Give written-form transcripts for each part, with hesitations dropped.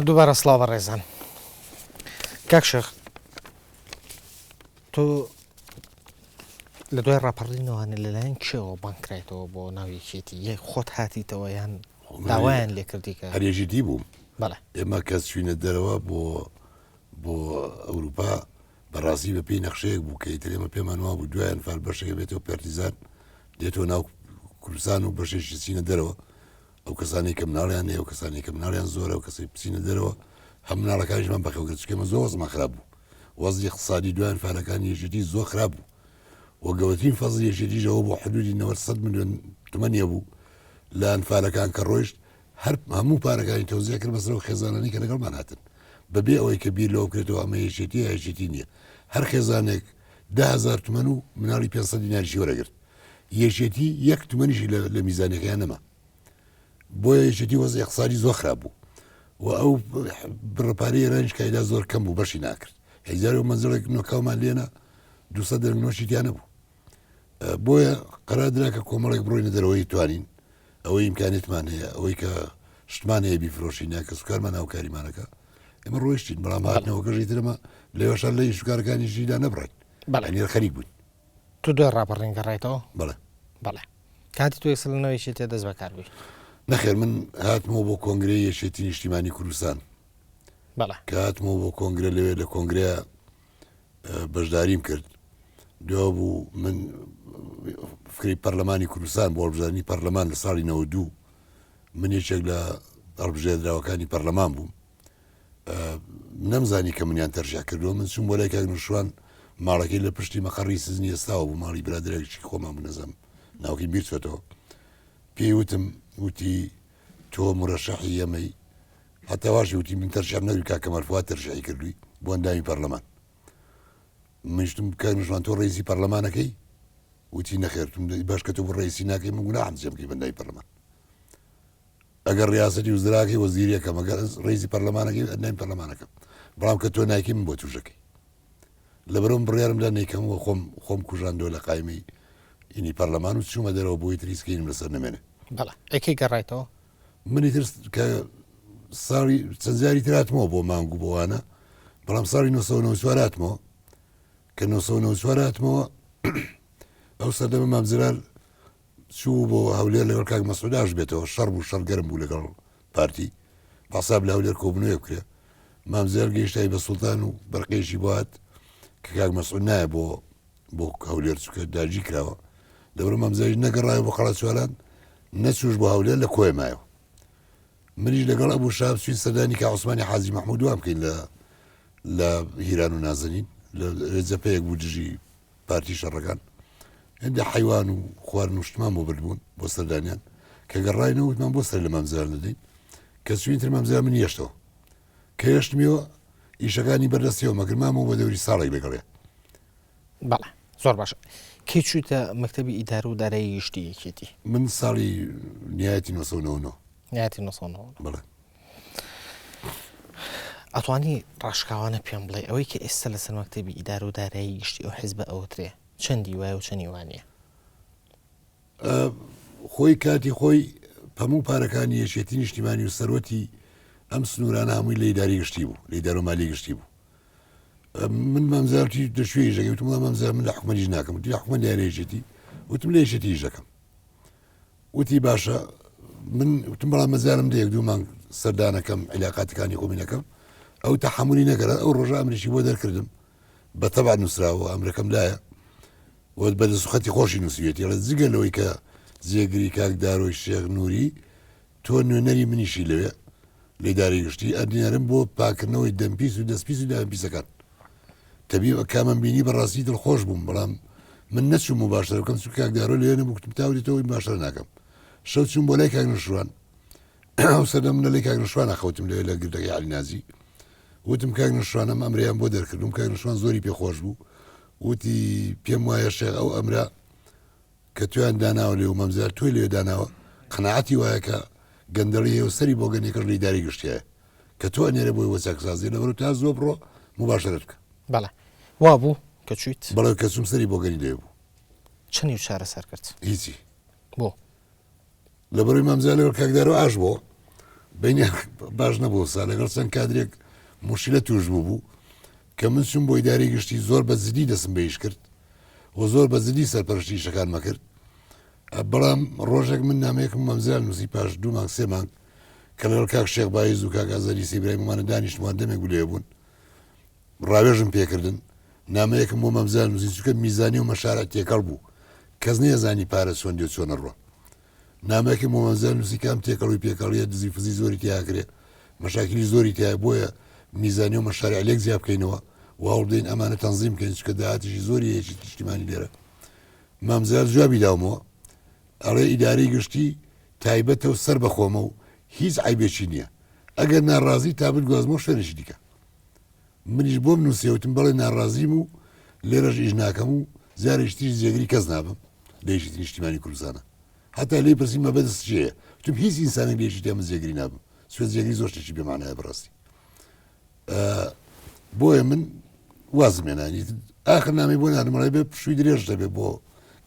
دووبارە سڵاو بەڕێزان. کاک شێخ تۆ لە دوای ڕاپەڕینەوانە لەلایەن کێوە بانگ کرایتەوە بۆ ناو یەکێتی یە خۆت هاتیتەوە یان داوایان لێکردی کە هەر یەکێتی بووم بەڵێ ئێمە کە چوینە دەرەوە بۆ بۆ ئەوروپا بەڕاستی بە پێی نەخشەیەک بوو کە ئیتر ئێمە پێمان وابوو دوای ئەنفال بەشێک بێتەوە پەرتیزان دێتەوە ناو کوردستان و بەشێکی چینە دەرەوە ئەو کەسانەی کە مناڵیان هەیە و کەسانی کە مناڵیان زۆرە و کەسی بچینە دەرەوە هەم مناڵەکانیشمان بەخێوکرد چونکە ئێمە زۆر وەزمان خراپ بوو وەزی اقتصادی دوای ئەنفالەکانی یەکێتی زۆر خراپ بوو و گەورەترین فەزڵی یەکێتیش ئەوە بوو حدودی 90 سەد ملیۆن تمەنیە بوو لە ئەنفالەکان کە ڕۆیشت هەر هەموو پارەکانی تەوزیع کرد بەسەر ئەو خێزانانەی کە لەگەڵمان هاتن بەبێ ئەوەی کە بیر لەوە بکرێتەوە ئەمە یەکێتی یا یەکێتی نییە هەر خێزانێک 10هزار تمەن و مناڵی 500 دیناریشی وەرەگرت یەکێتی یەک تمەنیشی لە میزانەکەیان نەما بۆیە یەکێتی وەزعی اقتصادی زۆر خراپ بوو و ئەو بڕە پارەی ئێرانیش کایدا زۆر کەم بوو بەشی ناکرد هەزار و مەنزڵێک نۆکاومان لێنە 200 دەرم نۆشی تیا نەبوو بۆیە قەرار درا کە کۆمەڵێک بڕۆینە دەرەوەی توانین ئەوەی ئیمکانیتمان هەیە ئەوەی کە شتمان هەیە بیفرۆشین یا کەسوکارمان هاوکاریمانەکە ئێمە ڕۆیشتین بەڵام هاتنەوەکەژی ترمە لەوێشان لە ئیشکارەکانی ژیدا نەبڕین بەڵێ خەریک بووین تۆ دوای ڕاپەڕین گەڕایتەوە؟ بەڵێ. بەڵێ. کاتی تۆ ئێستا لەناو یەکێتیە دەست بەکار بووی؟ نەخێر من هاتمەوە بۆ کۆنگرەی یەکێتی نیشتیمانی کوردستان. بەڵێ. کە هاتمەوە بۆ کۆنگرە لەوێ لە کۆنگرە بەشداریم کرد. دوا بوو من فکری پەرلەمانی کوردستان بۆ هەڵبژاردنی پەرلەمان لە ساڵی 92 من یەکێک لە هەڵبژێردراوەکانی پەرلەمان بووم. نەمزانی کە منیان تەرشیح کردووە من چوم بۆ لای کاک نوشوان ماڵەکەی لە پشتی مەقەڕی سزنی ئێستاوە بوو ماڵی برادێکی خۆمان بوو نەزانم ناوکەی بیر چۆتەوە پێی وتم وتی تۆ مرەشەحی ئێمەی حتا واشی وتی من تەرشیح نەکرد کاک کەمال فواد تەرشیحی کردووی بۆ ئەندامی پەرلەمان منشتم کاک نوشوان تۆ ڕئیسی پەرلەمانەکەی وتی نەخێر باش کە تۆ بۆ ڕئیسی ناکەی من گوناحم چیم بکەی بەندامی پەرلەمان ئەگەر ڕیاسەتی وزراکەی وەزیریەکەم ئەگەر ڕیزی پەرلەمانەکەی ئەندامی پەرلەمانەکەم بەڵام کە تۆ نایکەی من بۆ توژەکەی لەبەرم بڕیارم دا نیکەم و خۆم خۆم کوژاندەوە لە قایمی ئینی پەرلەمان و چوومە دەرەوە بۆی تریسکەینم لەسەر نمێنێ بەڵێ ئەکەی گەڕایتەوە منی ترس کە ساڵی چەند جاری تراتمەوە بۆ مانگ و بۆوانە بەڵام ساڵی 1994 هاتمەوە کە 1994 هاتمەوە ئەو سەردەمە مامزرال چوو بۆ هەولێر لەگەڵ کاک مەسعود ئاش بێتەوە، شەڕ بوو، شەڕ گەرم بوو لەگەڵ پارتی، بە حساب لە هەولێر کۆبوونەوەیەک بکرێ. مام زیار گەیشتای بە سوڵتان و بەرقەیەکی بۆ هات کە کاک مەسعود نایە بۆ بۆ هەولێر چونکە داگیر کراوە. لەبەر مام زیاریش نەگەڕایەوە بۆ قەڵاچوالان، نەچووش بۆ هەولێر لە کۆیە مایەوە. منیش لەگەڵ ئەبوو شەهاب چوین سەردانی کاک عوسمانی حاجی مەحموود وان بکەین لە لە هیران و نازەنین لە جەپەیەک بوو دژی پارتی شەڕەکان هێندە حەیوان و خواردن و شتمان بۆ بردبوون بۆ سەردانیان کە گەڕاینەوە وتمان بۆ سەر لە مامزار دەدەین کە چوین تر مامزار من یەشتەوە کە هێشتمیەوە ئیشەکانی بەردەستیەوە مەگر مامەوە بە دەوری ساڵێک لەگەڵێ بەڵێ زۆر باشە کەی چوویتە مەکتەبی ئیدارە و دارایی گشتی یەکێتی؟ من ساڵی نهایەتی 1999 نهایەتی 1999 بەڵێ ئەتوانی ڕاشکاوانە پێم بڵێ ئەوەی کە ئێستا لەسەر مەکتەبی ئیدارە و دارایی گشتی ئەو حزبە ئەوترێ چەندی وایە و چەندی وانە؟ خۆی کاتی خۆی هەموو پارەکانی یەکێتی نیشتیمانی و سەروەتی ئەم سنوورانە هەمووی لە ئیداری گشتی بوو لە ئیدارە و مالی گشتی بوو من مامزار وتی دەشوێ ئیشەکەی وتم وڵا مامزار من لە حکومەتیش ناکەم وتی لە حکومەت لە یەکێتی وتم لە یەکێتی ئیش دەکەم وتی باشە من وتم بەڵام مەزارم دە یەک دوو مانگ سەردانەکەم عیلاقاتەکانی خۆمی نەکەم ئەو تەحەمولی نەکرد ئەو ڕۆژە ئەمریکی بۆ دەرکردم بە تەبع نووسراوە ئەمرەکەم لایە وە بە دەستخەتی خۆشی نووسیوێتی ئەڵێ جگە لەوەی کە جێگری کاک دارۆی شێخ نووری تۆ نوێنەری منیشی لەوێ لە ئیدارەی گشتی ئەنێرم بۆ پاکردنەوەی دەمپیس و دەستپیس و داوێنپیسەکان. تەبی کامم بینی بەڕاستی دڵخۆش بووم بەڵام من نەچووم مباشرە بکەم چونکە کاک دارۆ لەوێ نەبوو گوتم تا ودێتەوە مباشرە ناکەم. شەو چووم بۆ لای کاک نەوشیروان ئەو سەردەم من لە کاک نەوشیروانە خەوتم لەوێ لە گردەکەی عەلی نازی وتم کاک نەوشیروان ئەم ئەمرەیان بۆ دەرکردوم کاک نەوشیروان زۆری پێخۆش بوو وتی پێم وایە شێخ ئەو ئەمرە کە تۆیان داناوە لێ و مەمزار تۆی لەوێ داناوە قەناعەتی وایە کە گەندەڵی هەیە و سەری بۆگەنیەکەش لە ئیدارەی گشتی هەیە کە تۆ ئەنێرێ بۆی بۆ چاکسازی لەبەرو تا زووە بڕۆ موباشەرەت بکە. بەڵێ وا بوو کە چوویت؟ بەڵێ کە چووم سەری بۆگەنی لەوێ بوو. چەنی و چارەسەر کرد؟ هیچی. بۆ؟ لەبەرەوەی مامزا لەگەڵ کاک دارۆ ئاش بۆ. بینیان باش نەبوو سا لەگەڵ چەند کادرێک موشکیلە توش بوو بوو کە من چوم بۆ ئیدارەی گشتی زۆر بە جدی دەسم بە ئیش کرد و زۆر بە جدی سەرپەرشتی ئیشەکانمە کرد بەڵام ڕۆژێک من نامەیەکم مەمزیان نووسی پاش دوو مانگ سێ مانگ کە لەگەڵ کاک شێخ بایز و کاک ئازەری سیبرایممانە دانیشتوان دەمێک بولێ بوون ڕاوێژم پێکردن نامەیەکم بۆ مەمزیان نووسی چونکە میزانی و مەشارە تێکەڵ بوو کەس نەیەزانی پارە چۆن دێ چۆنە ڕوە نامەیەکم بۆ مەمزیان نووسی کە ئەم تێکەڵی پێکەڵیە دزی فزی زۆری تیاکرێ مەشاکلی زۆری تایە بۆیە میزانی و مەشارع لێک جیا بکەینەوە و هەوڵ بدەین ئەمانە تەنزیم بکەین چونکە داهاتیشی زۆری هەیە نیشتیمانی لێرە. مامزار جوابی داومەوە ئەڵێ ئیدارەی گشتی تایبەتە و سەر بە خۆمە و هیچ عیبێکی نییە ئەگەر ناڕازی تا بتگوازمەوە شوێنێکی دیکە. منیش بۆم نووسیە وتم بەڵێ ناڕازیم و لێرەش ئیش ناکەم و جارێکی تریش جێگری کەس نابم لە یەکێتی نیشتیمانی کوردستانە. هەتا لێی پرسیم مەبەست چییە؟ وتم هیچ ئینسانێک لە یەکێتی من جێگری نابم چونکە جێگری زۆر شتێکی بێمانایە بەڕاستی. بۆیە من وازم هێنا. ئاخر نامەی بۆ ناردم ئەڵێ بێ پشووی درێژ دەبێ بۆ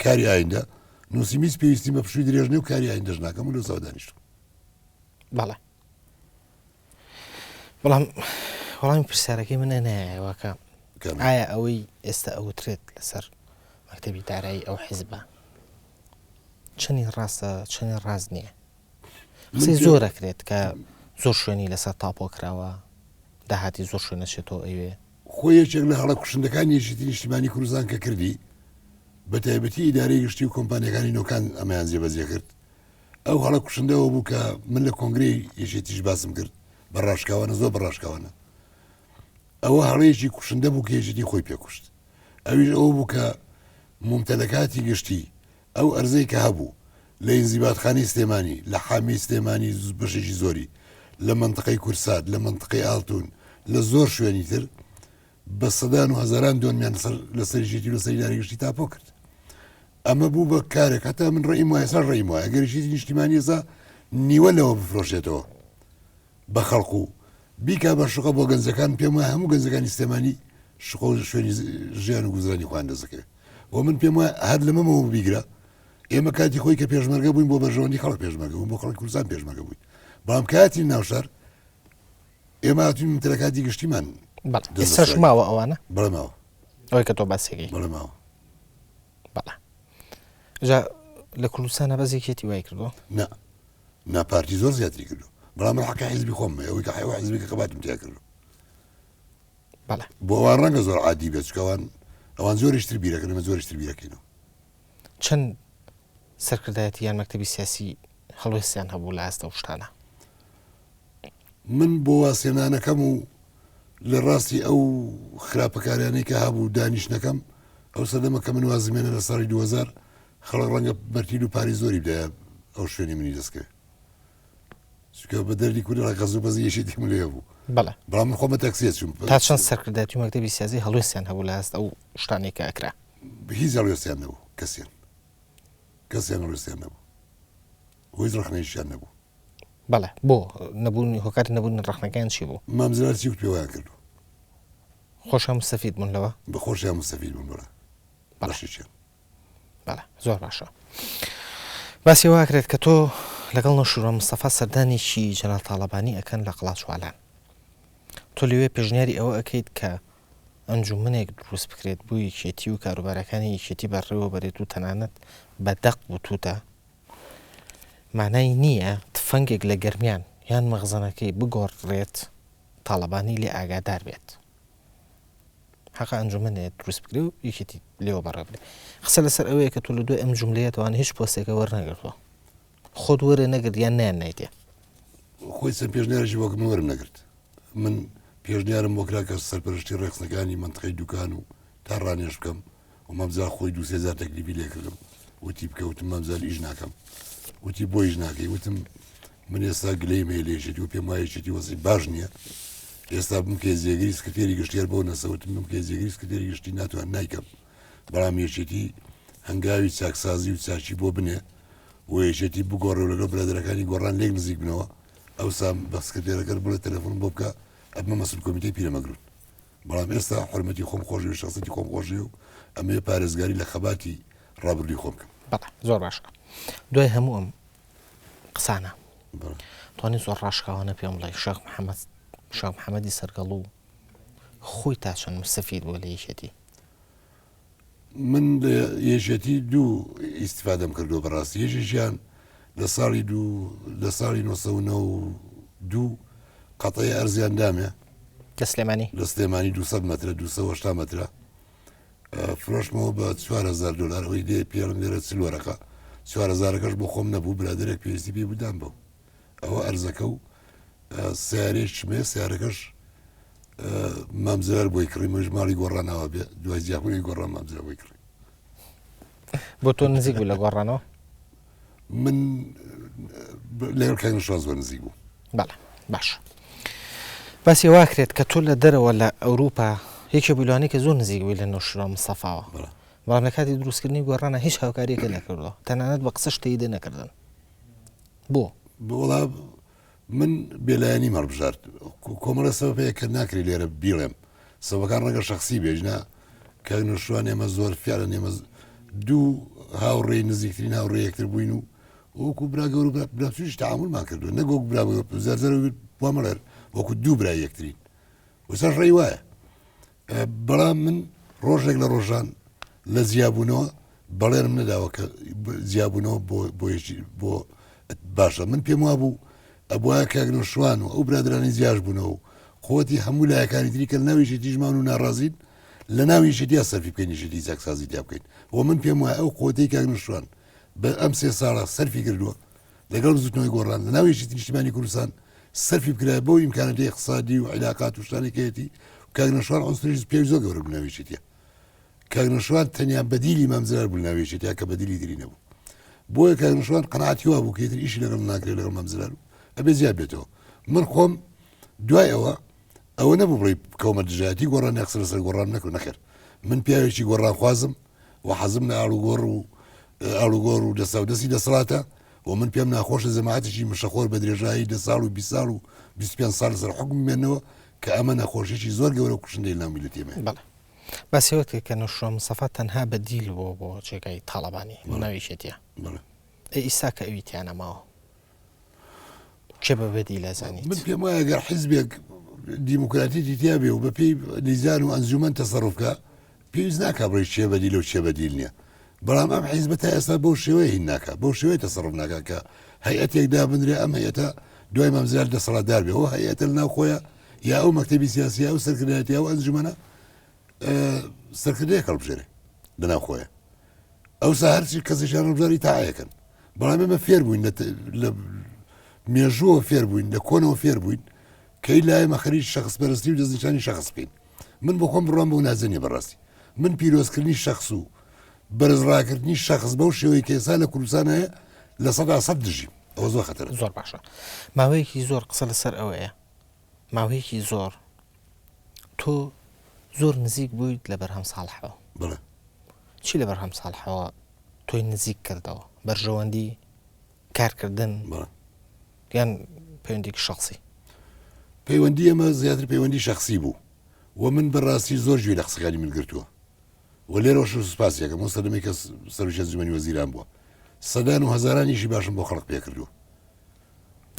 کاری ئایندە. نووسیم هیچ پێویستیم بە پشووی درێژ نییە و کاری ئایندەش ناکەم و لەو ساوە دانیشتم. بەڵێ. بەڵام وەڵامی پرسیارەکەی منە نایەوە کە ئایا ئەوەی ئێستا ئەوترێت لەسەر مەکتەبی دارایی ئەو حیزبە چەنی ڕاستە چەنی ڕاست نییە قسەی زۆر ئەکرێت کە زۆر شوێنی لەسەر تاپۆ کراوە داهاتی زۆر شوێن نەچێتەوە ئەوێ خۆ یەکێک لە هەڵە کوشندەکانی یەکێتی نیشتیمانی کوردستان کە کردی بە تایبەتی ئیدارەی گشتی و کۆمپانیەکانی نۆکان ئەمەیان جێبەجێ کرد ئەو هەڵە کوشندەوە بوو کە من لە کۆنگرەی یەکێتیش باسم کرد بە ڕاشکاوانە زۆر بە ڕاشکاوانە ئەوە هەڵەیەکی کوشندە بوو کە یەکێتی خۆی پێکوشت ئەویش ئەوە بوو کە مومتەلەکاتی گشتی ئەو ئەرزەی کە هەبوو لە ئینزیباتخانەی سلێمانی لە حامی سلێمانی بەشێکی زۆری لە مەنتقەی کورسات لە مەنتقەی ئاڵتون لە زۆر شوێنی تر بە سەدان و هەزاران دۆنمیان لەسەر یەکێتی و لەسەر ئیدارەی گشتی تاپۆ کرد ئەمە بوو بە کارێک هەتا من ڕێیم وایە سەر ڕێیم وایە گەر یەکێتی نیشتیمانی ئێستا نیوە لەوە بفرۆشێتەوە بە خەڵق و بیکا بە شوقە بۆ گەنجەکان پێم وایە هەموو گەنجەکانی سلێمانی شوقە و شوێنی ژیان و گوزرانی خۆیان دەست دەکەوێت و من پێم وایە هەر لەمەمەوە بیگرە ئێمە کاتی خۆی کە پێشمەرگە بووین بۆ بەرژەوەندی خەڵک پێشمەرگە بووین بۆ خەڵکی کوردستان پێشمەرگە بووین بەڵام کاتی ناوشار ئێمە هاتوین ممتەلەکاتی گشتیمان بەڵێ ئێستاش ماوە ئەوانە؟ بەڵێ ماوە. ئەوەی کە تۆ باسیەکەی. بەڵێ ماوە. بەڵێ. جا لە کوردستانە بەس یەکێتی وای کردووە؟ نا. نا پارتی زۆر زیاتری کردو. بەڵام من حەقی حیزبی خۆم ئەوەی کە حەوە حیزبی کە خەباتم تیا کردو. بەڵێ. بۆ ئەوان ڕەنگە زۆر عادی بێت چونکە ئەوان ئەوان زۆریش تر بیرەکەن ئێمە زۆریش تر بیرەکەینەوە. چەند سەرکردایەتی یان مەکتەبی سیاسی هەڵوێستیان هەبوو لە ئاست ئەو شتانە؟ من بۆ وازهێنانەکەم و لە ڕاستی ئەو خراپەکاریانەی کە هەبوو دانیشتنەکەم ئەو سەردەمە کە من وازم هێنا لە ساڵی 2000 خەڵک ڕەنگە بەرتیل و پارەی زۆری بدایە ئەو شوێنی منی دەستکەوێت چونکە بە دەردی کوردی ڕای قەز و بەزی یەکێتی من لێ بوو بەڵێ بەڵام من خۆم بە تەکسیە چووم تا چەند سەرکردایەتی و مەکتەبی سیاسی هەڵوێستیان هەبوو لە ئاست ئەو شتانەی کە ئەکرا؟ هیچ هەڵوێستیان نەبوو کەسیان کەسیان هەڵوێستیان نەبوو و هیچ ڕەخنەیشیان نەبوو بەڵێ بۆ نەبوونی هۆکاری نەبوونی ڕەخنەکەیان چی بوو؟ مام جەلال چی وت پێ وایان کردووە. خۆشیان موستەفید بوون لەوە؟ بە خۆشیان موستەفید بوون بەڵێ. بەڵێ. بەشێکیان. بەڵێ زۆر باشە. باسی ئەوە ئەکرێت کە تۆ لەگەڵ نەوشیروان مستەفا سەردانێکی جەلال تاڵەبانی ئەکەن لە قەڵاچوالان. تۆ لەوێ پێشنیاری ئەوە ئەکەیت کە ئەنجومەنێک دروست بکرێت بۆ یەکێتی و کاروبارەکانی یەکێتی بەڕێوە بەرێت و تەنانەت بە دەق وتوتە مانای نییە تفەنگێک لە گەرمیان یان مەخزەنەکەی بگۆڕدرێت تاڵەبانی لێ ئاگادار بێت. حەقە ئەنجومەنێ دروست بکرێ و یەکێتی لێوە بەڕێ برێ. قسە لەسەر ئەوەیە کە تۆ لە دوای ئەم جوملەیەتەوە هیچ پۆستێکە وەرنەگرتووە. خۆت وەرە نەگرت یان نەیان نایتێ؟ خۆی چەند پێشنیارێکی بۆ من وەرم نەگرت. من پێشنیارم بۆ کرا کە سەرپەرشتی ڕێکخستنەکانی مەنتقەی دوکان و تا ڕانێش بکەم. و مام جەلال خۆی دوو سێ جار تەکلیفی لێ کردم وتی بکە وتم مام جەلال ئیش ناکەم وتی بۆ ئیش ناکەی وتم من ئێستا گلەیم هەیە لە یەکێتی و پێم وایە یەکێتی وەزعی باش نییە ئێستا بمکەی جێگری سکرتێری گشتی هەر بەو نەسە وتم بمکەی جێگری سکرتێری گشتی ناتوان نایکەم بەڵام یەکێتی هەنگاوی چاکسازی و چاکی بۆ بنێ و یەکێتی بگۆڕێ و لەگەڵ برادەرەکانی گۆڕان لێک نزیک بنەوە ئەوسا بە سکرتێرەکەت بڵێ تەلەفۆن بۆ بکە ئەبمە مەسول کۆمیتەی پیرەمەگرون بەڵام ئێستا حورمەتی خۆم خۆشەوێ شەخسیەتی خۆم خۆشەوێ و ئەمەوێ پارێزگاری لە خەباتی ڕابردووی خۆم بکەم. بەڵێ زۆر باشە دوای هەموو ئەم قسانە. توانی زۆر ڕاشکاوانە پێم بڵێ شێخ محەممەد شێخ محەممەدی سەرگەڵ و خۆی تا چەند مستەفید بووە لە یەکێتی؟ من لە یەکێتی دوو ئیسیفادەم کردووە بەڕاستی یەکێکیان لە ساڵی دوو لە ساڵی 1992 قەتەی ئەرزیان دامێ لە سلێمانی لە سلێمانی 200 مترە 280 مترە فرۆشمەوە بە 4000 دلار ئەوەی لێ پێڵم لێرە چل وەرەقە 4000ەکەش بۆ خۆم نەبوو برادێک پێویستی پێی بودام بەو ئەوە ئەرزەکە و سیارەیەکیشم هەیە سیارەکەش مام جەلال بۆی کڕی منیش ماڵی گۆڕانەوە بێ دوای جیابوونی گۆڕان مام جەلال بۆی کڕی بۆ تۆ نزیک بوو لە گۆڕانەوە من لەگەڵ کاک نەوشیروان زۆر نزیک بوو بەڵێ باش باسی واکرێت کە تۆ لە دەرەوە لە ئەوروپا یەکێ بووی کە زۆر نزیک بووی لە نەوشیروان مستەفاوە بەڵام لە کاتی دروستکردنی گۆڕانە هیچ هاوکاریەکە نەکردەوە تەنانەت بە قسەش تێیدە نەکردن بۆ؟ وەڵا من بێلایەنیم هەڵبژارد کۆمەڵە سەبەب هەیە کە ناکرێت لێرە بیڵێم سەبەکان ڕەنگە شخصی بێژنا کاک نەوشیروان ئێمە زۆر فیالە ئێمە دوو هاوڕێی نزیکترین هاوڕێ یەکتر بووین و وەکو برا گەور و برا بچووکیش تەعامولمان کردووە نەک وەکو برا زەرزەر وا مەڵێر وەکو دوو برای یەکترین وسەر ڕێی وایە بەڵام من ڕۆژێک لە ڕۆژان لە جیابوونەوە بەڵێنم نەداوە کە جیابوونەوە بۆ باشە من پێم وابوو ئەبواە کاک نەوشیروان و ئەو برادرانی جیاش بوونەوە و قوتی هەموو لایەکانی تری کە لە ناو یەکێتیش مان و ناڕازین لە ناو یەکێتیا سەرفی بکەین یەکێتی چاکسازی تیا بکەین و من پێم وایە ئەو قوتەی کاک نەوشیروان بە ئەم سێ ساڵە سەرفی کردووە لەگەڵ بزوتنەوەی گۆڕان لە ناو یەکێتی نیشتیمانی کوردستان سەرفی بکرایە بەو ئیمکاناتی ئیقتسادی و عیلاقات و شتانەی کە هەیەتی کاک نەوشیروان عونسوری پێوی زۆر گەورە بوو لەناو یەکێتیە کاک نەوشیروان تەنیا بەدیلی مام جەلال بوو لەناو یەکێتیە کە بەدیلی تری نەبوو بۆیە کاک نەوشیروان قەناعەتی وا بوو کە ئیتر ئیشی لەگەڵ ناکرێت لەگەڵ مام جەلال و ئەبێ جیا بێتەوە من خۆم دوای ئەوە ئەوە نەبوو بڵێ بکەومە دژایەتی گۆڕان یا قسە لەسەر گۆڕان نەکرد نەخێر من پیاوێکی گۆڕانخوازم و حەزم لە ئاڵوگۆڕ و ئاڵوگۆڕ و دەساودەستی دەسەڵاتە و من پێم ناخۆشە جەماعەتێکی مشەخۆر بە درێژایی دە ساڵ و 20 ساڵ و 25 ساڵ لەسەر حوکم بمێنەوە کە ئەمە نەخۆشیی زۆر گەورە و کوشندەی لەناو میللەتی ئێمەیە. بەڵێ باسی ئەوەت کرد کە نەوشیروان مستەفا تەنها بەدیل بووە بۆ جێگای تاڵەبانی لەناو یەکێتیە. بەڵێ. ئەی ئیستا کە ئەوی تیا نەماوە کێ بە بەدیل ئەزانیت؟ من پێم وایە گەر حیزبێک دیموکراتیتی تیا بێ و بەپێی لیجان و ئەنجومەن تەسەروف کا پێویست ناکا بڵێی کێ بەدیلە و کێ بەدیل نییە بەڵام ئەم حیزبە تا ئێستا بەو شێوەیە هین ناکا بەو شێوەیە تەسەروف ناکا کە هەیئەتێک دابنرێ ئەم هەیئەتە دوای مام جەلال دەسەڵاتدار بێ ئەو هەیئەتە لەناو خۆیە یا ئەو مەکتەبی سیاسی یا ئەو سەرکردایەتی ئەو ئەنجومەنە سەرکردەیەک هەڵبژێرێ لەناو خۆیە ئەوسا هەرچی کەسێکیان هەڵبژاری تاعەکەن بەڵام ئێمە فێر بووین لە مێژووە فێر بووین لە کۆنەوە فێر بووین کەی لای ئێمە خەریکی شەخس پەرستی و دەستنیشانی شەخس بکەین من بۆ خۆم بڕوام بەو نازە نیە بەڕاستی من پیرۆزکردنی شەخس و بەرز ڕاکردنی شەخس بەو شێوەی کە ئێستا لە کوردستان هەیە 100% دژیم ئەوە زۆر خەتەرە زۆر باشە ماوەیەکی زۆر قسە لەسەر ئەوەیە ماوەیەکی زۆر تۆ زۆر نزیک بوویت لە بەرهەم ساڵحەوە بڵێ چی لە بەرهەم ساڵحەوە تۆی نزیک کردەوە بەرژەوەندی کارکردن یان پەیوەندیکی شخصی؟ پەیوەندی ئێمە زیاتر پەیوەندی شخصی بوو و من بەڕاستی زۆر گوێی لە قسەکانی من گرتووە و لێرەوەش سوپاسی یەکەم ئەو سەردەمەی کە سەرۆکی ئەنجومەنی وەزیران بووە سەدان و هەزاران ئیشی باشم بۆ خەڵک پێ کردووە.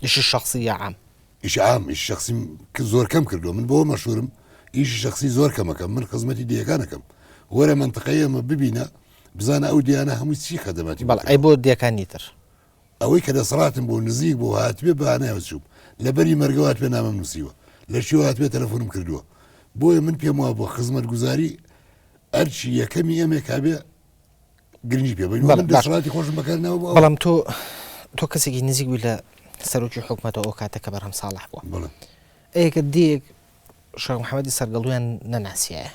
ئیشی شخصی یا عام؟ ئیشی عام ئیشی شخصیم زۆر کەم کردووە من بۆ مەشهورم ئیشی شخصی زۆر کەمەکەم من خزمەتی دێیەکانەکەم وەرە مەنتقەی ئێمە ببینە بزانە ئەو دیانە هەمووی چی خەدەماتی بەڵێ ئەی بۆ دیەکانی تر؟ ئەوەی کە دەسەڵاتم بۆ نزیک بۆ هاتبێ بە هانایەوە چووم لەبەری مەرگەوە هاتبێ نامەم نووسیوە لە کوێوە هاتبێ تەلەفۆنم کردووە بۆیە من پێم وابووە خزمەتگوزاری ئەرکی یەکەمی ئێمەیە کە ئەبێ گرنگی پێ بەین بەڵێ من باش دەسەڵاتی خۆشم بەکار ناوە بۆ ئەوە. بەڵام تۆ تۆ کەسێکی نزیک بووی لە سەرۆکی حکومەتەوە ئەو کاتە کە بەرهەم ساڵح بووە بەڵێ ئەی ئەگەر دێیەک شێخ محەمەدی سەرگەڵوویان نەناسیایە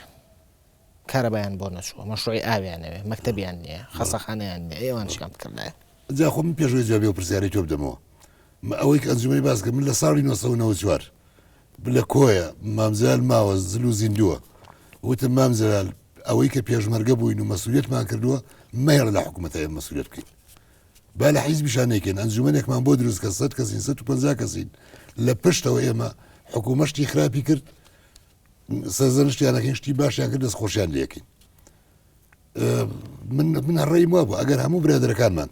کارەبایان بۆ نەچووە، مەشروعی ئاویان ئەوێ، مەکتەبیان نییە، خەسەخانەیان نییە، ئەی ئەوان چیان بکردایە؟ جا خۆ من پێش ئەوەی جوابی ئەو پرسیارەی تۆ بدەمەوە، ئەوەی کە ئەنجومەنی باس کرد، من لە ساڵی 1994 لە کۆیە، مام جەلال ماوە، زل و زیندووە، وتم مام جەلال ئەوەی کە پێشمەرگە بووین و مەسولیەتمان کردووە، مەهێڵە لە حکوومەتە ئێمە مەسولیەت بکەین. با لە حیزبیشا نەیکەین، ئەنجومەنێکمان بۆ دروست کە 100 کەسین، 150 کەسین، لە پشتەوە ئێمە حکوومەت شتی خراپی کرد، سەرزەنشتیان ئەکەین شتی باشیان کرد دەست خۆشیان لەکەین من من ڕێیم وابوو ئەگەر هەموو برادەرەکانمان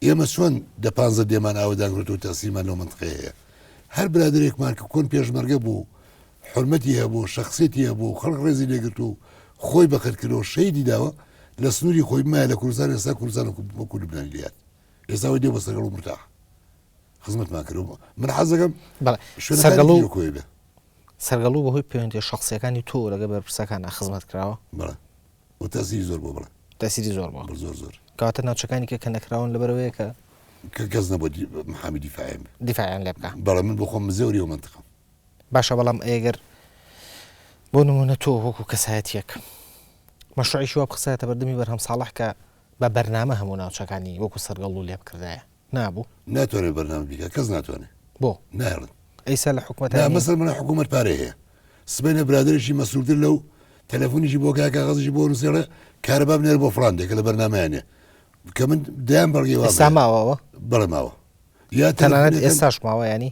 ئێمە چۆن دە پانزە دێمان ئاوەدان کردووە و تەسیرمان لەو مەنتقەیە هەیە. هەر برادەرێکمان کە کۆن پێشمەرگە بوو و حورمەتی هەبوو و شەخسیەتی هەبوو و خەڵک ڕێزی لێ گرتووە و خۆی بەخت کردووە و شەهیدی داوە لە سنووری خۆی بمایە لە کوردستان ئێستا کوردستان وەکوو لوبنانی لێ هات. ئێستا ئەوەی دێ بۆ سەرگەڵ و مورتاحە. خزمەتمان کرد و من حەز دەکەم بەڵێ شوێنەکانی سەرگەڵ و تریش وەکوو ئەوێ بێ. سەرگەڵوو بەهۆی پەیوەندییە شەخسییەکانی تۆ لەگەڵ بەرپرسەکانا خزمەت کراوە؟ بەڵێ و تەسیری زۆر بووە بەڵێ. تەسیری زۆر بووە. زۆر زۆر. کەواتە ناوچەکانی کە کە نەکراون لەبەرئەوەیە کە. کە کەس نەبووە محامی دیفاعیان بێ. دیفاعیان لێ بکا. بەڵێ من بۆ خۆم مزێوری ئەو مەنتقەم. باشە بەڵام ئەگەر بۆ نموونە تۆ وەکوو کەسایەتییەک مەشروعێکی وا بخستایەتە بەردەمی بەرهەم ساڵح کە بە بەرنامە هەموو ناوچەکانی وەکوو سەرگەڵوو لێ بکردایە نابوو؟ ناتوانێ بەرنامە بیکا کەس ناتوانێ. بۆ؟ نایەڵن. ئەیسا لە حکومەتا نا مەسەلەن بڵێ حکوومەت پارەی هەیە سبەینێ برادەرێکی مەسرورتر لەو تەلەفۆنیشی بۆ کا کاغەزیشی بۆ نووسێ ئەڵێ کارەبا بنێرە بۆ فڵان دێ کە لە بەرنامەیان نیە کە من دەیان بەڵگەی وا ئێستا ماوە ئەوە؟ بەڵێ ماوە یا تەنانەت تەلەفۆنەکەن ئێستاش ماوە یانی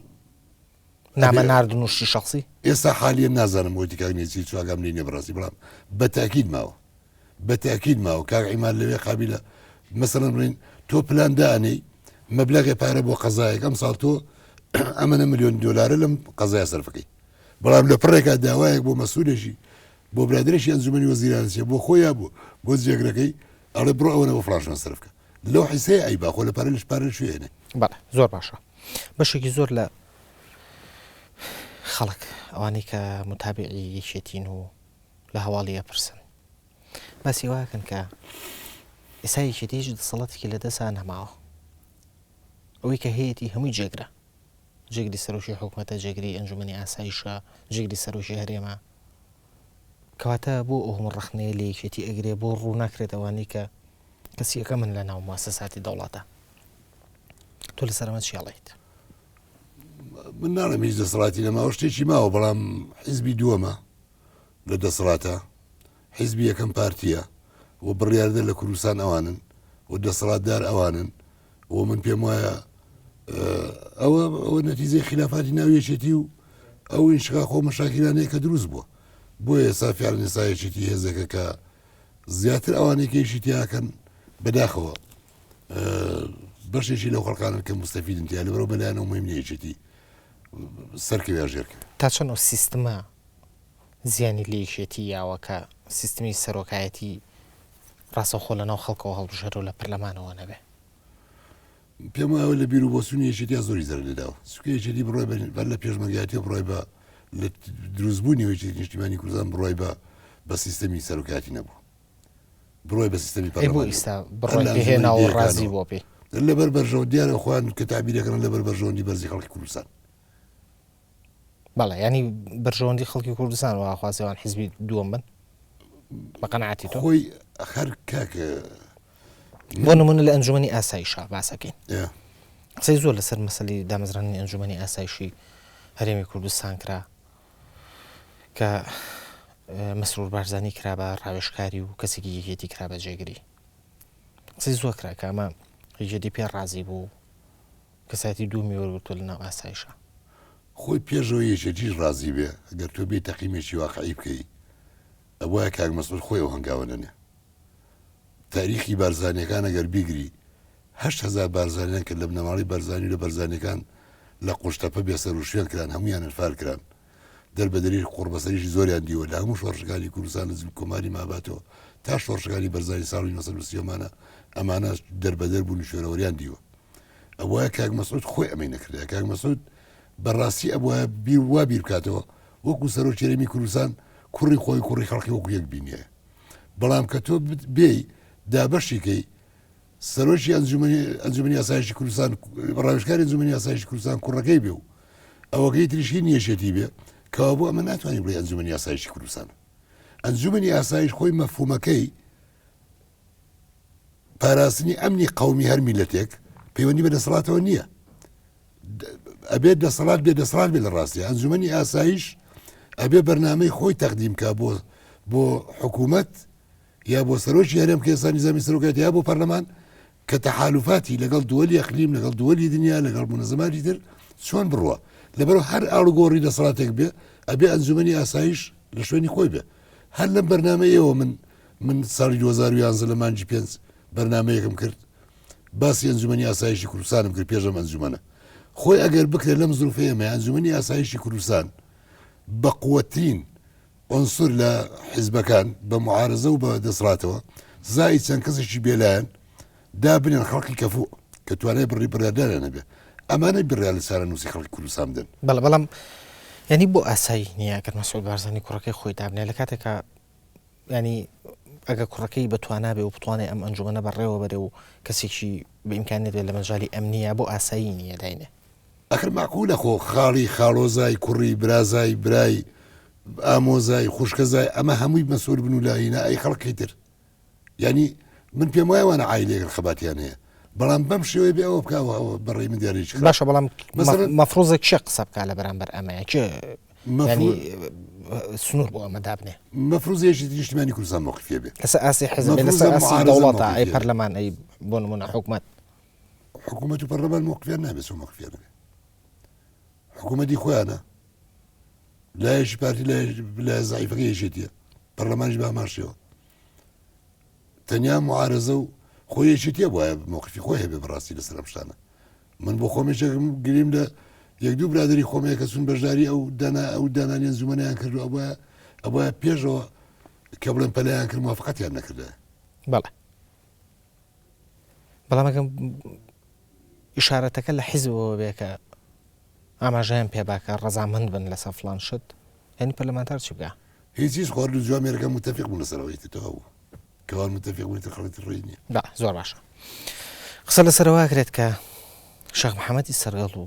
نامە ناردن و شتی شەخسی؟ ئێستا حالیەن نازانم بۆ کاک نێچیر چوو ئاگام لێی نیە بەڕاستی بەڵام بە تاکید ماوە بە تاکید ماوە کاک عیماد لەوێ قابیلە مەسەلەن بڵین تۆ پلان دانێی مەبلەغێ پارە بۆ قەزایەک ئەم ساڵ تۆ ئەمەنە ملیۆن دۆلارە لەم قەزای سەرفەکەی بەڵام لە پڕێکا داوایەک بۆ مەسوولێکی بۆ برادرێکی ئەنجومەنی وەزیران چیە بۆ خۆیان بۆ بۆ جێگرەکەی ئەڵێ بڕۆ ئەوەنە بۆ فڵان سەرف بکە لەو حیسەیە ئەی باخۆ لە پارە لەش پارە شوێنێ بەڵێ زۆر باشە بەشێکی زۆر لە خەڵک ئەوانەی کە متابعی یەکێتین و لە هەواڵی ئەپرسن باسی ئەوە ئەکەن کە ئێستا یەکێتی هیچ دەسەڵاتێکی لە دەسا نەماوە ئەوەی کە هەیەی هەمووی جێگرە جێگری سەرۆکی حکوومەتە جێگری ئەنجومەنی ئاسایشە جێگری سەرۆکی هەرێمە کەواتە بۆ ئەو هەموو ڕەخنەیە لە یەکێتی ئەگرێ بۆ ڕوو ناکرێت ئەوانەی کە کەسی یەکەمن لە ناو موسەساتی دەوڵەتە تۆ لەسەر ئەمە چی ئەڵێیت؟ من ناڵێم هیچ دەسەڵاتی نەماوە شتێکی ماوە بەڵام حیزبی دووەمە لە دەسەڵاتە حیزبی یەکەم پارتیە و بڕیاردەر لە کوردستان ئەوانن و دەسەڵاتدار ئەوانن و من پێم وایە ئەوە ئەوە نەتیجەی خلافاتی ناو یەکێتی و ئەو ئینشقاق و مەشاکیلانەیە کە دروست بووە بۆیە ئێستا فیعلەن ئێستا یەکێتی هێزێکە کە زیاتر ئەوانەی کە ئیشی تیاکەن بەداخەوە بەشێکی لەو خەڵکانن کە مستەفیدن تیا لەبەرەوە بەلایەنەوە مهم نییە یەکێتی سەرکەوێ یا ژێرکەوێ. تا چەند ئەو سیستمە زیانی لە یەکێتی یاوە کە سیستمی سەرۆکایەتی ڕاستەوخۆ لە ناو خەڵکەوە هەڵبژێرێ و لە پەرلەمانەوە نەبێ؟ پێم وایە لە بیر و بۆچوونی یەکێتیا زۆری زەرەر لێداوە چونکە یەکێتی بڕوای بە بەر لە پێشمەرگایەتیەوە بڕوای بە لە دروستبوونی یەکێتی نیشتیمانی کوردستان بڕوای بە بە سیستەمی سەرۆکایەتی نەبوو بڕوای بە سیستەمی ئەی بۆ پەرلەمانی ئیستا هەر بڕوای لە پێ ئەنجومەنی هێناوە و ڕازی دێیەکانەوە بووە پێی؟ لەبەر بەرژەوە دیارە خۆیان کە تەعبیرەکەن لەبەر بەرژەوەندی بەرزی خەڵکی کوردستان بەڵێ یانی بەرژەوەندی خەڵکی کوردستان وا خوازێ ئەوان حیزبی دووەم بن بە قەناعەتی تۆ؟ خۆی هەر کاک بۆ نمونە لە ئەنجومەنی ئاسایشا باسەکەین قسەی زۆر لەسەر مەسەلی دامەزراندنی ئەنجومەنی ئاسایشی هەرێمی کوردستان کرا کە مەسرور بارزانی کرا بە ڕاوێژکاری و کەسێکی یەکێتی کرا بە جێگری قسەی زۆر کرا کە ئەمە یەکێتی پێ ڕازی بوو کەسایەتی دووەمی وەرگرتووە لە ناو ئاسایشا. خۆی پێش ئەوەی یەکێتیش ڕازی بێ گەر تۆ بێی تەقیمێکی واقعی بکەی ئەبوایە کاک مەسعود خۆی ئەو هەنگاوە نەنێ. تاریخی بارزانیەکان ئەگەر بیگری 8000 بارزانیان کرد لە بنەماڵەی بارزانی و لە بەرزانیەکان لە قوشتەپە بێسەروشوێن کران هەمویان ئەنفال کران دەربەدەری قوڕبەسەریی زۆریان دیوە لە هەموو شۆڕشەکانی کوردستان لە کۆماری ماباتەوە تا شۆڕشەکانی بەرزانی ساڵی 1930 ئەمانە ئەمانە دەربەدەر بوون و شوێنەوەریان دیوە ئەبوایە کاک مەسعود خۆی ئەمەی نەکردایە کاک مەسعود بەڕاستی ئەبوایە بیر وا بیر بکاتەوە وەکو سەرۆکی هەرێمی کوردستان کوڕی خۆی کوڕی خەڵکی وەکو یەک بینیە بەڵام کە تۆ بێی دابەشیکەی سەرۆکی ئەنجومەنی ئەنجومەنی ئاسایشی کوردستان ڕاوێژکاری ئەنجومەنی ئاسایشی کوردستان کوڕەکەی بێ و ئەوەکەی تریش هی یەکێتی بێ کەوابوو ئەمە ناتوانانی بڵێ ئەنجومەنی ئاسایشی کوردستان ئەنجومەنی ئاسایش خۆی مەفهومەکەی پاراستنی ئەمنی قەومی هەر میلەتێک پەیوەندی بە دەسەڵاتەوە نییە ئەبێت دەسەڵات بێ دەسەڵات بێ لە ڕاستی ئەنجومەنی ئاسایش ئەبێ بەرنمەی خۆی تەقدیم کا بۆ بۆ حکوومەت یا بۆ سەرۆکی هەرێم کە ئێستا نیزامی سەرۆکایەتی یا بۆ پەرلەمان کە تەحالوفاتی لەگەڵ دووەلی ئەقلیم لەگەڵ دووەلی دنیا لەگەڵ مونەزەماتی تر چۆن بڕوا لەبەر هەر ئاڵوگۆڕی دەسەڵاتێک بێ ئەبێ ئەنجومەنی ئاسایش لە شوێنی خۆی بێ هەر لەم بەرنامەیەوە من من ساڵی 2011 لە مانگی پێنج بەرنمەیەکم کرد. باسی ئەنجومەنی ئاسایشی کوردستانم کرد پێش ئەم ئەنجومەنە. خۆی ئەگەر بکرێت لەم زروفەی ئێمە ئەنجومەنی ئاسایشی کوردستان بە قوەترین عنسر لە حیزبەکان بە معارزە و بە دەسەڵاتەوە زای چەند کەسێکی بێلایەن دابنێن خەڵکی کەفوو کە توانای بڕی بڕیاردانیان هەبێ ئەمانە بڕیار لە چارەنووسی خەڵکی کوردستان بدەن. بەڵێ بەڵام یانی بۆ ئاسایی نییە ئەگەر مەسعود بارزانی کوڕەکەی خۆی دابنێ لە کاتێکا ینی ئەگە کوڕەکەی بە توانا بێ و بتوانێ ئەم ئەنجومەنە بەڕێوە بەرێ و کەسێکی بە ئیمکانیەت بێت لە مەجالی ئەمنیە بۆ ئاسایی نییە داینێ. ئەخر مەعقولە خۆ خاڵی خاڵۆزای کوڕی برازای برای ئامۆزای خوشکەزای ئەمە هەمووی مەسئول بن و لە هینا ئەی خەڵکی تر یانی من پێم وایە وانە عایلەیەکن خەباتیان هەیە بەڵام بەم شێوەیە بێ ئەوە بکە ئەوە بەڕێی من دیارە هیچ خراپ. باشە بەڵام مەفروزە کێ قسە بکا لە بەرامبەر ئەمەیە کێ ینی سنوور بۆ ئەمە دابنێ؟ مەفروزە یەکێتی نیشتمانی کوردستان مەوقفیە بێ لەسەر ئاستی حزب لەسەر ئاستی دەوڵەتە ئەی پەرلەمان ئەی بۆ نمونە حکومەت حکوومەت و پەرلەمان مەوقفیان نابێت چۆن مەوقفیان نەبێ حکوومەتی خۆیانە لایەکی پارتی لە زعیفەکە یەکێتیە پەرلەمانیش بە هەمان شێوە تەنیا معارەزە و خۆی یەکێتیە بواە مۆقفی خۆی هەبێ بەڕاستی لەسەر ئەم شتانە من بۆ خۆم یەکێکم گریم لە یەک دوو برادری خۆم هەیە کە چون بەشداری ئەو دانا ئەو دانانی ئەنجومەنیان کردو ئەوە ئەوە پێشەوە کە بڵێن پەلیان کرد موافقەتیان نەکردە بەڵێ بەڵام ئەگەم ئیشارەتەکە لە حیزبەوە بێ کە ئاماژەیان پێ باکە ڕەزامەند بن لەسەر فڵان شت یعنی پەرلەمانتار چی بکا؟ هیچ هیچ خۆ هەردوو جوامێرەکە متفق بوون لەسەر ئەوەی تر تەواو بوو کەوان متفق بوون تر خەڵکی تر ڕێی نییە. بەڵێ زۆر باشە قسە لەسەر ئەوە ئەکرێت کە شێخ محەمەدی سەرگەڵ و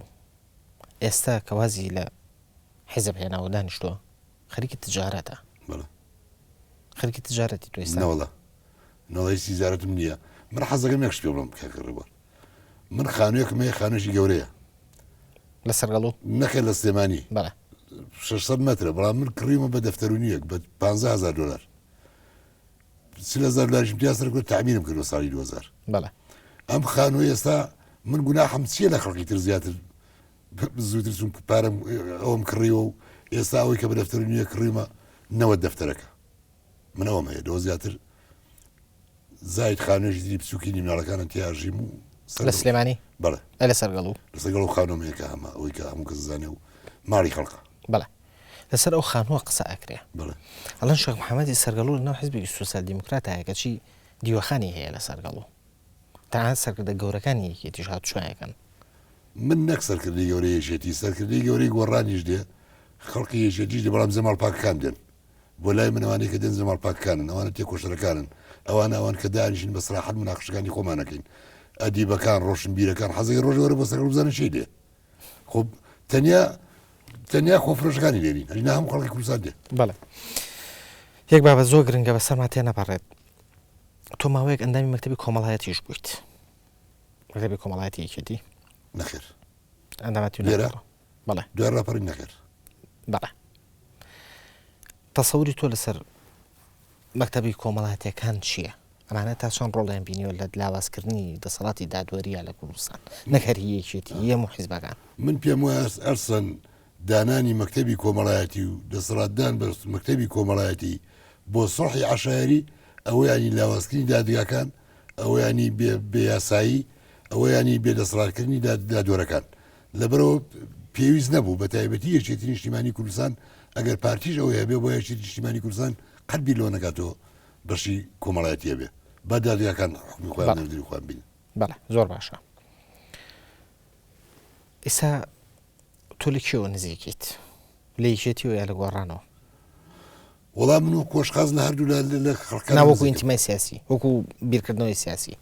ئێستا کە وازی لە حیزب هێناوە و دانیشتووە خەریکی تجارەتە. بەڵێ. خەریکی تجارەتی تۆ ئێستا؟ نەوەڵا نەوەڵا هیچ تجارەتم نییە من حەز دەکەم یەک شت پێ بڵێم کاک ڕێبوار من خانوویەکم هەیە خانوویەکی گەورەیە لە سەرگەڵو؟ نەخێر لە سلێمانی. بەڵێ. 600 مەترە بەڵام من کڕیومە بە دەفتەر و نیوێک بە 15000 دلار 40000 دلاریشم تیا سەر کرد تعمیرم کردوە ساڵی 2000 بەڵێ. ئەم خانووە ئێستا من گوناحم چییە لە خەڵکی تر زیاتر زووتر چون پارەم ئەوم کڕیوە و ئێستا ئەوەی کە بە دەفتەر و نیوێک کڕیومە 90 دەفتەرەکە من ئەوەم هەیە لەوە زیاتر زاید خانوویەکی تری بچووکی نی مناڵەکانم تیا ئەژیم و لە سلێمانی؟ بەڵێ. ئەی لە سەرگەڵ و؟ لە سەرگەڵ و خانووم هەیە کە هەمە ئەوەی کە هەموو کەس دەزانێ و ماڵی خەڵکە. بەڵێ. لەسەر ئەو خانووە قسە ئەکرێ. بەڵێ. ئەڵێن شێخ محەمەدی سەرگەڵو لەناو حیزبێکی سۆسیال دیموکراتایە کەچی دیوەخانی هەیە لە سەرگەڵو. تەنانەت سەرکردە گەورەکانی یەکێتیش هاتوچۆی ئەکەن. من نەک سەرکردەی گەورەی یەکێتی، سەرکردەی گەورەی گۆڕانیش دێ، خەڵکی یەکێتیش دێ، بەڵام جەماڵ پاکەکان دێن. بۆ لای من ئەوانەی کە دێن جەماڵ پاکەکانن، ئەوانە تێکۆشەرەکانن، ئەوانە ئەوان کە دانیشین بە سراحەت موناقشەکانی خۆمان ئەکەین، ئەدیبەکان، ڕۆشنبیرەکان، حەزەکەی ڕۆژێ وەرە بۆ سەرگەڵ بزانە چی دێ. خۆ تەنیا تەنیا خۆفرۆشەکانی لێنین، ئەگینا هەموو خەڵکی کوردستان دێ. بەڵێ. یەک بابەت زۆر گرنگە بەسەرما تێنەپەڕێت. تۆ ماوەیەک ئەندامی مەکتەبی کۆمەڵایەتیش بوویت. مەکتەبی کۆمەڵایەتی یەکێتی؟ نەخێر. ئەندامەتی لێرە؟ بەڵێ. دوای ڕاپەڕین نەخێر. بەڵێ. تەسەوری تۆ لەسەر مەکتەبی کۆمەڵاتیەکان چییە؟ ئەمانە تا چەند ڕۆڵیان بینیوە لە لاوازکردنی دەسەڵاتی دادوەریە لە کوردستان نەک هەر هی یەکێتی هی هەموو حیزبەکان؟ من پێم وایە ئەرسەن دانانی مەکتەبی کۆمەڵایەتی و دەسەڵاتدان بە مەکتەبی کۆمەڵایەتی بۆ سوڵحی عەشایەری ئەوەیانی لاوازکردنی دادگاکان ئەوەیانی بێ یاسایی ئەوەیانی بێ دەسەڵاتکردنی دادوەرەکان لەبەرئەوە پێویست نەبوو بە تایبەتی یەکێتی نیشتیمانی کوردستان ئەگەر پارتیش ئەوەی هەبێ بۆ یەکێتی نیشتیمانی کوردستان قەت بیر لەوە نەکاتەوە بەشی کۆمەڵایەتی هەبێ با دادگاکان حکومی خۆیان نەردری خۆیان بینن. بەڵێ زۆر باشە ئیسا تۆ لە کێوە نزیکیت لە یەکێتیەوە یا لە گۆڕانەوە؟ وەڵا من و کۆشخاز لە هەردوو لە خەڵکان وەکو ئینتیمای سیاسی وەکو بیرکردنەوەی سیاسی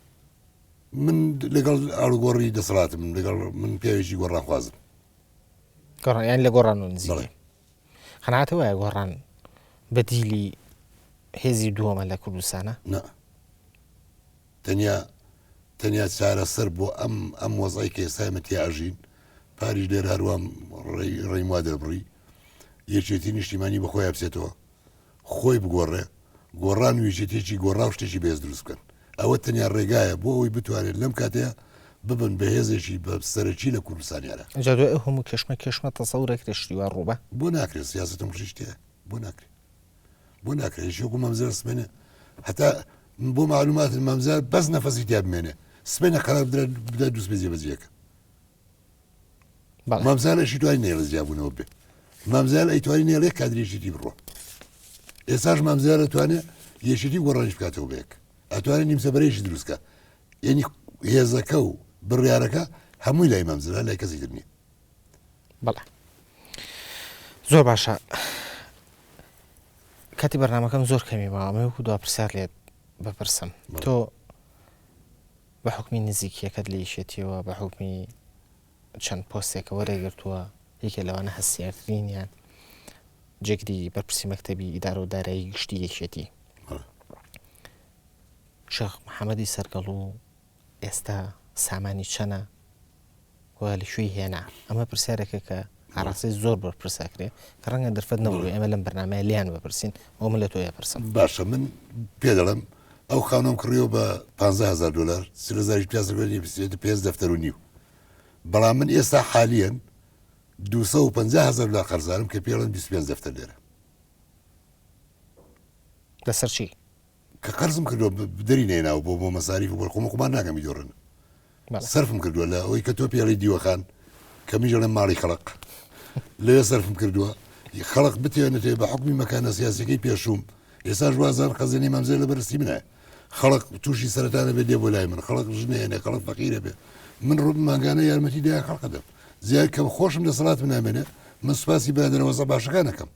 من لەگەڵ ئاڵوگۆڕی دەسەڵاتم لەگەڵ من پیاوێکی گۆڕانخوازم. گۆڕان یان لە گۆڕان و نزیکی. قەناعەتە وایە گۆڕان بەدیلی هێزی دووەمە لە کوردستانە؟ نا. تەنیا تەنیا چارەسەر بۆ ئەم ئەم وەزعەی کە ئێستا ئێمە تیا ئەژین پاریش لێرە هەروام ڕێیم وا دەربڕی یەکێتی نیشتیمانی بە خۆیان بچێتەوە خۆی بگۆڕێ، گۆڕان و یەکێتیەکی گۆڕاو شتێکی بەهێز دروست بکەن. ئەوە تەنیا ڕێگایە بۆ ئەوەی بتوانێت لەم کاتەیا ببن بە هێزێکی بە سەرەکی لە کوردستانی عێراق. ئینجا دوای ئەو هەموو کێشمە کێشمە تەسەور ئەکرێ شتی وا ڕووبا؟ بۆ ناکرێ سیاسەتم ڕیش تیایە بۆ ناکرێ بۆ ناکرێ یەکی وەکو مامزار سمێنێ هەتا بۆ معلوماتت مامزار بەس نەفەسی تیا بمێنێ. سبەینە قەرار بدرا بدات دووسبەی جێبەجێ ئەکا. مام جەلال ئەشی توانی نەیڵێ جیابوونەوە بێ. مام جەلال ئەیتوانی نێڵێ کادری یەکێتی بڕوا. ئێستاش مام جەلال ئەتوانێ یەکێتی و گۆڕانیش بکاتەوە بە یەک. ئەتوانێ نیمچە بەرەیەکی دروست کا. یعنی هێزەکە و بڕیارەکە هەمووی لای مام جەلال لای کەسی تر نییە. بەڵێ زۆر باشە کاتی بەرنمەکەم زۆر کەمی ماوە وەکو دوا پرسیار لێت بپرسم تۆ بە حوکمی نزیکیەکەت لە یەکێتیەوە بە حوکمی چەند پۆستێکە وەرەگرتووە یەکێ لەوانە هەستیارترینیان جێگری بەرپرسی مەکتەبی ئیدارە و دارایی گشتی یەکێتی شێخ محەممەدی سەرگەڵ و ئێستا سامانی چەنە و لە کوێی هێنا؟ ئەمە پرسیارێکە کە ئاراستەی زۆر بەرپرس ئەکرێ کە ڕەنگە دەرفەت نەبوو ئێمە لەم بەرنامەیە لێیان بپرسین ئەو من لە تۆ ئەپرسم. باشە من پێ دەڵێم ئەو خانووەم کڕیەوە بە 15 هەزار دۆلار 40 هەزاریش پیاسە کردی بسێتە پێنج دەفتەر و نیو بەڵام من ئێستا حالیەن 250 هەزار دۆلار قەرزارم کە پێڵێن 25 دەفتەر لێرە. لەسەر چی؟ کە قەرزم کردووە دەری نێناوە بۆ بۆ مەساریف و بۆ خۆم قومار ناکەم بیدۆڕێنم سەرفم کردووە لە ئەوەی کە تۆ پێڵی دیوەخان کە منیش ئەڵێم ماڵی خەڵق لەوێ سەرفم کردووە خەڵق بتێنێتێ بە حکمی مەکانە سیاسەکەی پێشوم ئێستاش وازان خەزێنەی مامزێ لە بەرستی منە خەڵک تووشی سەرەتانە بێ دێ بۆ لای من خەڵک ژنێنێ خەڵک فەقیرە بێ من ڕوو مانگانە یارمەتی دایان خەڵکە دەم زیاد کە خۆشم دەسەڵاتم نامێنێ من سوپاسی برادەرە وەزع باشەکانەکەم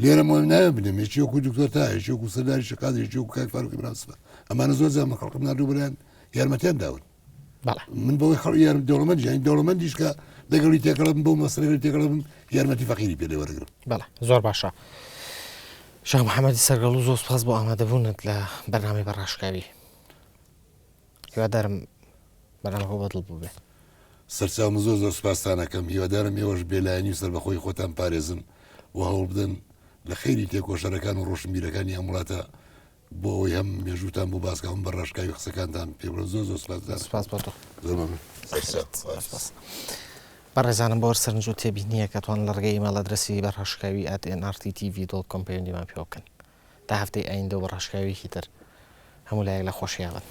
لێرە مۆ ناوێ بنێم یەکی وەکو دکتۆر تا یەکی وەکو سەرداری شێخ قادر یەکی وەکو کاک فاروقی برام سپا ئەمانە زۆر جار من خەڵکم ناردوو بەلایان یارمەتیان داون بەڵێ من بەوەی خەڵ یار دەوڵەمەند یانی دەوڵەمەندیش کە لەگەڵی تێکەڵە بم بەو مەسەلەی تێکەڵە بم یارمەتی فەقیری پێ لێ وەرەگرم. بەڵێ زۆر باشە شێخ محەممەدی سەرگەڵوو زۆر سپاس بۆ ئامادەبوونت لە بەرنامەی بە ڕاشکاوی. هیوادارم بەرنامەکە بەدڵ بووبێ. سەرچاوم زۆر زۆر سوپاستان ئەکەم هیوادارم ئێوەش بێلایەنی و سەربەخۆی خۆتان پارێزن و هەوڵبدەن لە خەیری تێکۆشەرەکان و ڕۆشنبیرەکانی ئەم وڵاتە بۆ ئەوەی هەم مێژووتان بۆ باسکە هەم بە ڕاشکاوی قسەکانتان پێ بڵێن زۆر زۆر سوپاستان سپاس بۆ تۆ زۆر مەمنون سەرچاو سپاس. بەڕێزانم بۆ هەر سەرنج و تێبینییەک ئەتوانن لە ڕێگەی ئیمەیڵ ئەدرەسی بە ڕاشکاوی at nrttv dot com پەیوەندیمان پێوە بکەن. تا هەفتەی ئایندە و بە ڕاشکاوییەکی تر هەموو لایەک لە خۆشییا بن.